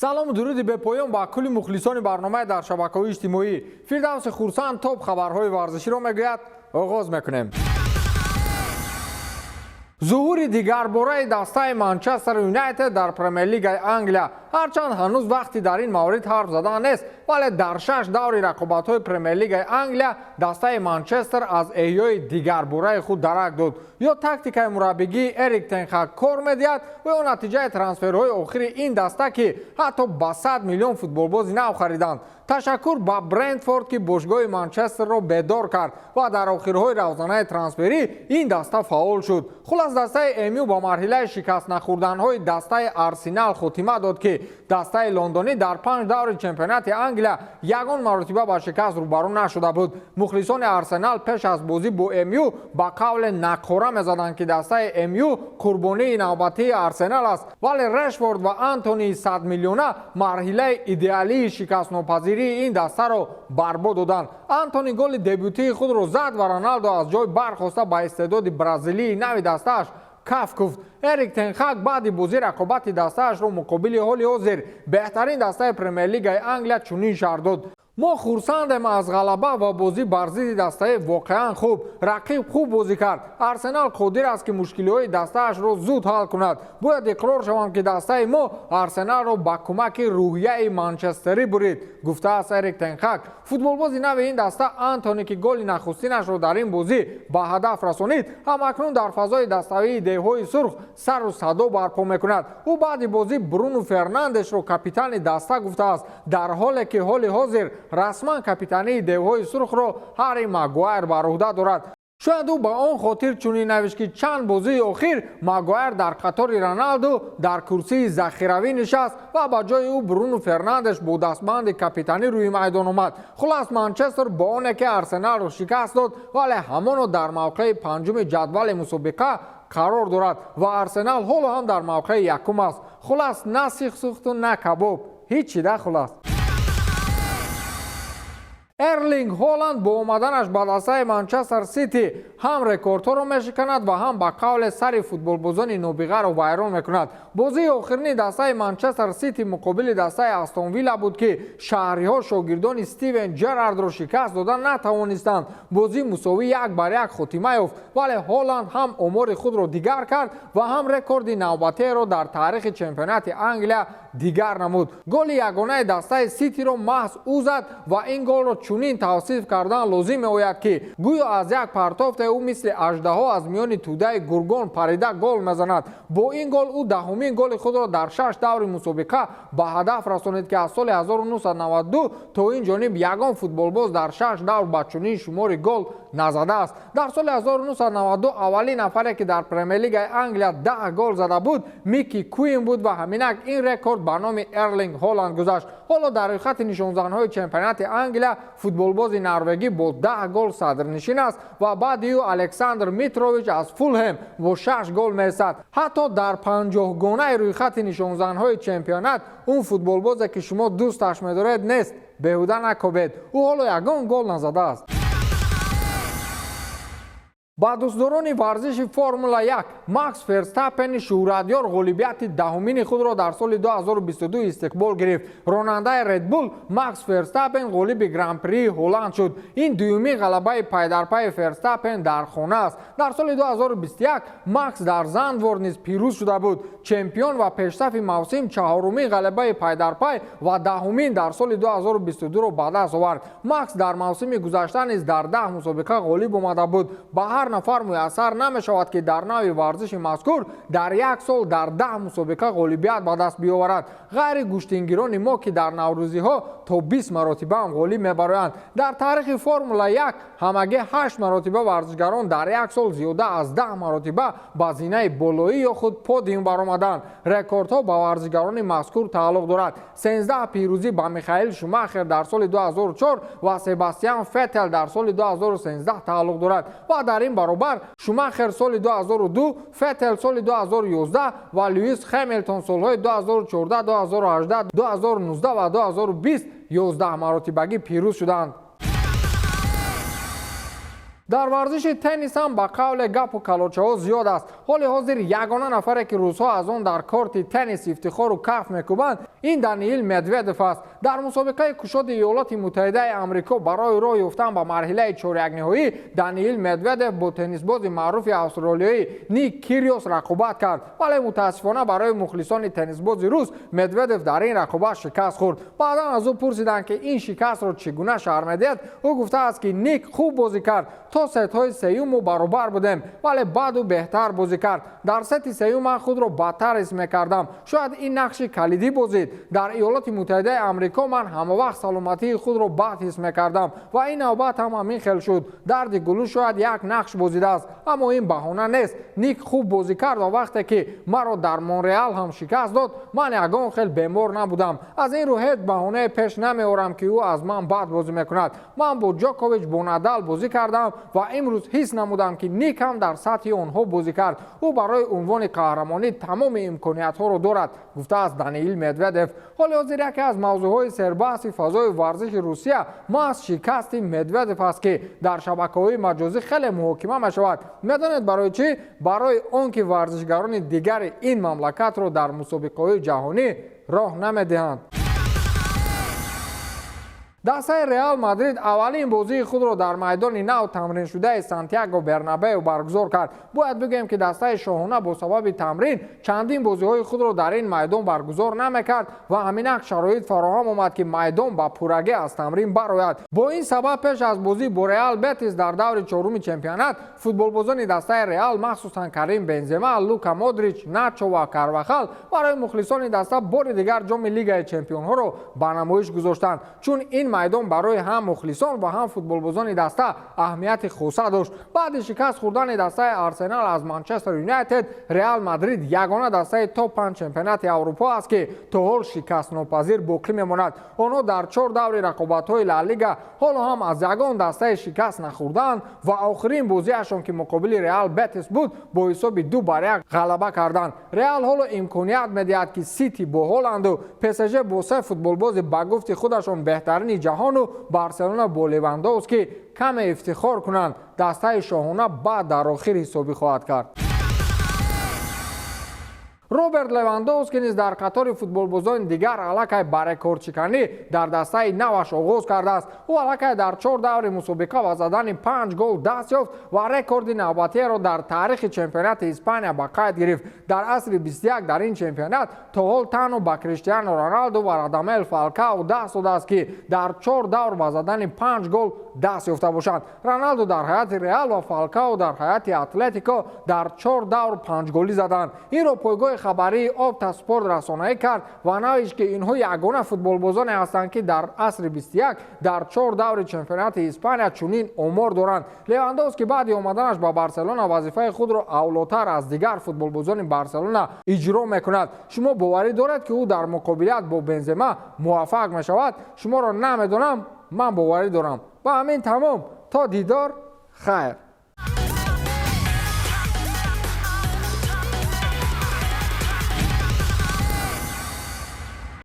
Салому дуруди бепоён ба кулли мухлисони барномаи дар шабакаҳои иҷтимоӣ. Фирдавси Хурсанд топ хабарҳои варзиширо мегӯяд. Оғоз мекунем. Зуҳури дигарбораи дастаи Манчестер Юнайтед дар Премер-лигаи Англия. Ҳарчанд ҳанӯз вақти дар ин маврид ҳарф задан нест, вале дар шаш даври рақобатҳои Премер-лигаи Англия дастаи Манчестер аз эҳёи дигарбораи худ дарак дод. Ё тактикаи мураббигии Эрик тен Хаг кор медиҳад ва ё натиҷаи трансферҳои охири ин даста, ки ҳатто ба 100 миллион футболбози нав хариданд. Ташаккур ба Брентфорд, ки бошгоҳи Манчестерро бедор кард ва дар охирҳои равзанаи трансферӣ ин даста фаъол шуд. Хулас, дастаи МЮ ба марҳилаи шикастнахӯрданҳои дастаи Арсенал хотима дод, ки дастаи лондонӣ дар панҷ даври чемпионати Англия ягон маротиба ба шикаст рӯбарӯ нашуда буд. Мухлисони Арсенал пеш аз бозӣ бо МЮ ба қавле нақора мезаданд, ки дастаи МЮ қурбонии навбатии Арсенал аст, вале Решфорд ва Антонии 100 миллиона марҳилаи идеалии шикастнопазирии ин дастаро барбод доданд. Антони голи дебютии худро зад ва Роналдо аз ҷой бархоста ба истеъдоди бразилии нави дастааш каф куфт. Эрик тен Хаг баъди бозӣ рақобати дастаашро муқобили ҳоли ҳозир беҳтарин дастаи Премер-лигаи Англия чунин шарҳ дод: «Мо хурсандем аз ғалаба ва бозӣ бар зидди дастаи воқеан хуб. Рақиб хуб бозӣ кард. Арсенал қодир аст, ки мушкилиҳои дастаашро зуд ҳал кунад. Бояд иқрор шавам, ки дастаи мо Арсеналро ба кӯмаки рӯҳияи манчестерӣ бурид», гуфтааст Эрик тен Хаг. Футболбози нави ин даста Антони, ки голи нахустинашро дар ин бозӣ ба ҳадаф расонид, ҳамакнун дар фазои даставии девҳои сурх сару садо барпо мекунад. Ӯ баъди бозӣ Бруно Фернандешро капитани даста гуфтааст, дар ҳоле ки ҳоли ҳозир расман капитании девҳои сурхро Ҳарри Магуайр бар уҳда дорад. Шояд ӯ ба он хотир чунин навишт, ки чанд бозии охир Магуайр дар қатори Роналду дар курсии захиравӣ нишаст ва ба ҷои ӯ Бруно Фернандеш бо дастбанди капитанӣ рӯи майдон омад. Хулас, Манчестер бо оне ки Арсеналро шикаст дод, вале ҳамоно дар мавқеи панҷуми ҷадвали мусобиқа қарор дорад ва Арсенал ҳоло ҳам дар мавқеи якум аст. Хулас, на сих сӯхту, на кабоб, ҳичи да. Хулас, Эрлинг Холанд бо омаданаш ба дастаи Манчестер Сити ҳам рекордҳоро мешиканад ва ҳам ба қавле сари футболбозони нобиғаро вайрон мекунад. Бозии охирини дастаи Манчестер Сити муқобили дастаи Астон Вилла буд, ки шаҳриҳо шогирдони Стивен Джерардро шикаст дода натавонистанд. Бозӣ мусовӣ 1-1 хотима ёфт, вале Ҳоланд ҳам омори худро дигар кард ва ҳам рекорди навбатиеро дар таърихи чемпионати Англия дигар намуд. Голи ягонаи дастаи Ситиро маҳз ӯ зад ва ин голро чунин тавсиф кардан лозим меояд, ки гӯё аз як партофте ӯ мисли аждаҳо аз миёни тӯдаи гургон парида гол мезанад. Бо ин гол ӯ даҳумин голи худро дар шаш даври мусобиқа ба ҳадаф расонид, ки аз соли 1992 то ин ҷониб ягон футболбоз дар шаш давр ба чунин шумори гол назадааст. Дар соли 1992 аввалин нафаре, ки дар Премер-лигаи Англия 10 гол зада буд, Микки Куин буд ва ҳаминак ин рекорд ба номи Эрлинг Ҳоланд гузашт. Ҳоло дар рӯйхати нишонзанҳои чемпионати Англия футболбози норвегӣ бо 10 гол садрнишин аст ва баъди ӯ Александр Митрович аз Фулҳем бо шаш гол меистад. Ҳатто дар панҷоҳгонаи рӯйхати нишонзанҳои чемпионат он футболбозе, ки шумо дӯсташ медоред, нест. Беҳуда накобед, ӯ ҳоло ягон гол назадааст. Ба дӯстдорони варзиши Формула 1: Макс Ферстаппени шӯҳратёр ғолибияти даҳумини худро дар соли 2022 истиқбол гирифт. Ронандаи Редбул Макс Ферстаппен ғолиби Гран-прии Ҳолланд шуд. Ин дуюмин ғалабаи пайдарпайи Ферстаппен дар хона аст. Дар соли 2021 Макс дар Зандворт низ пирӯз шуда буд. Чемпион ва пешсафи мавсим чаҳорумин ғалабаи пайдарпай ва даҳумин дар соли 2022-ро ба даст овард. Макс дар мавсими гузашта низ дар 10 мусобиқа ғолиб омада буд. Ба ҳар нафар муяссар намешавад, ки дар навъи варзиши мазкур дар як сол дар 10 мусобиқа ғолибият ба даст биёварад, ғайри гӯштингирони мо, ки дар наврӯзиҳо то 20 маротибаам ғолиб мебароянд. Дар таърихи Формула 1 ҳамагӣ ҳашт маротиба варзишгарон дар як сол зиёда аз 10 маротиба ба зинаи болоӣ ё худ подиум баромаданд. Рекордҳо ба варзишгарони мазкур тааллуқ дорад: 13 пирӯзӣ ба Михаил Шумахер дар соли 2004 ва Себастьян Феттел дар соли 2013 тааллуқ дорад ва дар ин баробар Шумахер соли 2002, Феттел соли 2011 ва Люис Хэмилтон солҳои 2014, 2018, 2019 ва 2020 11 маротибагӣ пирӯз шуданд. Дар варзиши теннис ҳам ба қавле гапу калочаҳо зиёд аст. Ҳоли ҳозир ягона нафаре, ки рӯзҳо аз он дар корти теннис ифтихору каф мекӯбанд, ин Даниил Медведев аст. Дар мусобиқаи кушоди Иёлоти Муттаҳидаи Амрико барои роҳ ёфтан ба марҳилаи чорякниҳоӣ Даниил Медведев бо теннисбози маъруфи австралиёӣ Ник Кириос рақобат кард, вале мутаассифона барои мухлисони теннисбози рус Медведев дар ин рақобат шикаст хӯрд. Баъдан аз ӯ пурсиданд, ки ин шикастро чӣ гуна шарҳ медиҳад. Ӯ гуфтааст, ки Ник хуб бозӣ кард, то сетҳои сеюм мо баробар будем, вале баъд ӯ беҳтар бозӣ кард. Дар сети сеюм ман худро бадтар ҳис мекардам, шояд ин нақши калидӣ бозид. Дар Иёлоти Муттаҳидаи Амрико ман ҳамавақт саломатии худро бад ҳис мекардам ва ин навбат ҳам ҳамин хел шуд. Дарди гулӯ шояд як нақш бозидааст, аммо ин баҳона нест. Ник хуб бозӣ кард ва вақте ки маро дар Монреал ҳам шикаст дод, ман ягон хел бемор набудам. Аз ин рӯ ҳеҷ баҳонае пеш намеорам, ки ӯ аз ман бад бозӣ мекунад. Ман бо Ҷокович, бо Надал бозӣ кардам ва имрӯз ҳис намудам, ки Ник ҳам дар сатҳи онҳо бозӣ кард. Ӯ барои унвони қаҳрамонӣ тамоми имкониятҳоро дорад, гуфтааст Даниил Медведев. Ҳоли ҳозир яке аз мавзӯъҳои сербаҳси фазои варзиши Русия маҳз шикасти Медведев аст, ки дар шабакаҳои маҷозӣ хеле муҳокима мешавад. Медонед барои чӣ? Барои он ки варзишгарони дигари ин мамлакатро дар мусобиқаҳои ҷаҳонӣ роҳ намедиҳанд. Дастаи Реал Мадрид аввалин бозии худро дар майдони нав тамриншудаи Сантьяго Бернабеу баргузор кард. Бояд бигӯем, ки дастаи шоҳона бо сабаби тамрин чандин бозиҳои худро дар ин майдон баргузор намекард ва ҳаминак шароит фароҳам омад, ки майдон ба пуррагӣ аз тамрин барояд. Бо ин сабаб пеш аз бозӣ бо Реал Бетис дар даври чоруми чемпионат футболбозони дастаи Реал, махсусан Карим Бензема, Лука Модрич, Начо ва Карвахал, барои мухлисони даста бори дигар ҷоми Лигаи чемпионҳоро ба намоиш гузоштанд, чун ин майдон барои ҳам мухлисон ва ҳам футболбозони даста аҳамияти хоса дошт. Баъди шикаст хӯрдани дастаи Арсенал аз Манчестер Юнайтед, Реал Мадрид ягона дастаи топ 5 чемпионати Аврупо аст, ки то ҳол шикастнопазир боқӣ мемонад. Онҳо дар чор даври рақобатҳои Ла Лига ҳоло ҳам аз ягон дастаи шикаст нахӯрдаанд ва охирин бозиашон, ки муқобили Реал Бетис буд, бо ҳисоби 2-1 ғалаба карданд. Реал ҳоло имконият медиҳад, ки Сити бо Ҳоланду, ПСЖ бо се футболбози ба гуфти худашон беҳтарини ҷаҳону Барселона бо Левандовски каме ифтихор кунанд. Дастаи шоҳона баъд дар охир ҳисобӣ хоҳад кард. Роберт Левандовски низ дар қатори футболбозони дигар аллакай ба рекордшиканӣ дар дастаи наваш оғоз кардааст. Ӯ аллакай дар чор даври мусобиқа ба задани панҷ гол даст ёфт ва рекорди навбатиеро дар таърихи чемпионати Испания ба қайд гирифт. Дар асри 21 дар ин чемпионат то ҳол танҳо ба Криштиану Роналду ва Радамел Фалкао даст додааст, ки дар чор давр ба задани панҷ гол даст ёфта бошанд. Роналду дар ҳайати Реал ва Фалкао дар ҳайати Атлетико дар чор давр панҷголӣ заданд. Инро пойгоҳи хабарии Опта Спорт расонаӣ кард ва навишт, ки инҳо ягона футболбозоне ҳастанд, ки дар асри 21 дар чор даври чемпионати Испания чунин омор доранд. Левандовски баъди омаданаш ба Барселона вазифаи худро авлотар аз дигар футболбозони Барселона иҷро мекунад. Шумо боварӣ доред, ки ӯ дар муқобилият бо Бензема муваффақ мешавад? Шуморо намедонам, ман боварӣ дорам. Ба ҳамин тамом, то дидор, хайр.